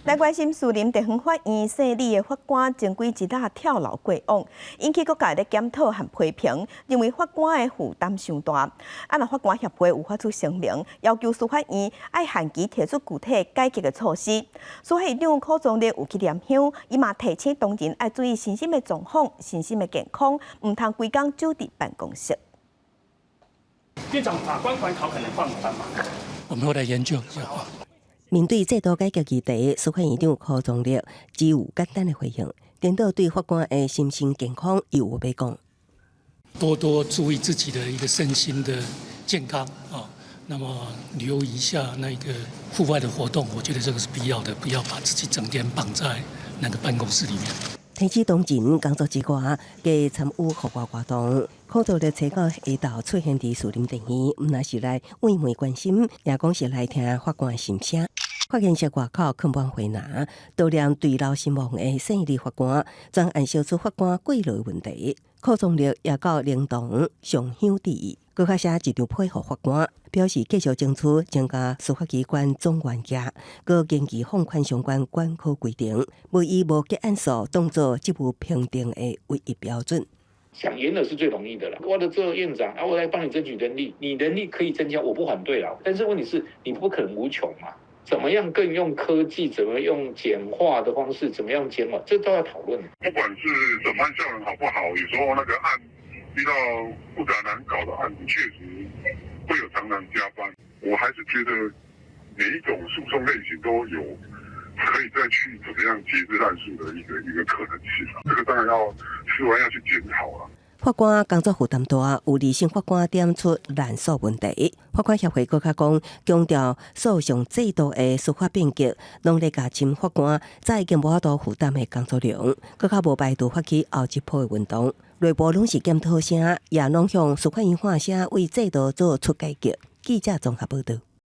來關心士林地方法院姓李的法官前幾日仔跳樓過往，引起各界的檢討和批評，認為法官的負擔傷大。啊，若法官協會有發出聲明，要求司法院愛限期提出具體改革的措施。司法院長柯宗力有去念香，伊嘛提醒同仁愛注意身心的狀況、身心的健康，毋通規工守佇辦公室。院長，法官管考可能放寬嗎？我們會來研究一下。面對制度改革議題，司法院長柯宗力只有簡單的回應，顛倒對法官的身心健康有話欲講。多多注意自己的一個身心的健康啊，那麼留意一下那個戶外的活動，我覺得這個是必要的，不要把自己整天綁在那個辦公室裡面。提醒同仁工作之外，加參與戶外活動。柯宗力初九下晝出現佇士林電院，毋但是來慰問關心，也講是來聽法官的心聲。法院室外口囥滿花籃，悼念墜樓身亡的姓李法官，專案消除法官過勞問題。柯宗力也到靈堂上香致意，閣較寫一張批予法官，表示繼續爭取增加司法機關總員額，閣研議放寬相關管考規定，無以無結案數當做職務評定的唯一標準。想嚴的是最容易的啦。我的做院長啊，我來幫你爭取人力，你人力可以增加，我不反對啦。但是問題是，你不可能無窮嘛。怎麼樣更用科技？怎麼用簡化的方式？怎麼樣簡化？這都要討論。不管是審判效能好不好，有時候那個案遇到複雜難搞的案子，確實會有常常加班。我還是覺得每一種訴訟類型都有可以再去怎麼樣節制濫訴的一個可能性。這個當然要司法院要去檢討啦。法官工作負擔大，有李姓法官點出濫訴問題。法官協會閣較講，強調訴訟制度的司法變革，攏咧加深法官早已經無法度負擔的工作量，閣較無排除發起後一波的運動。內部攏是檢討聲，也攏向司法院喊聲，為制度做出改革。記者綜合報導。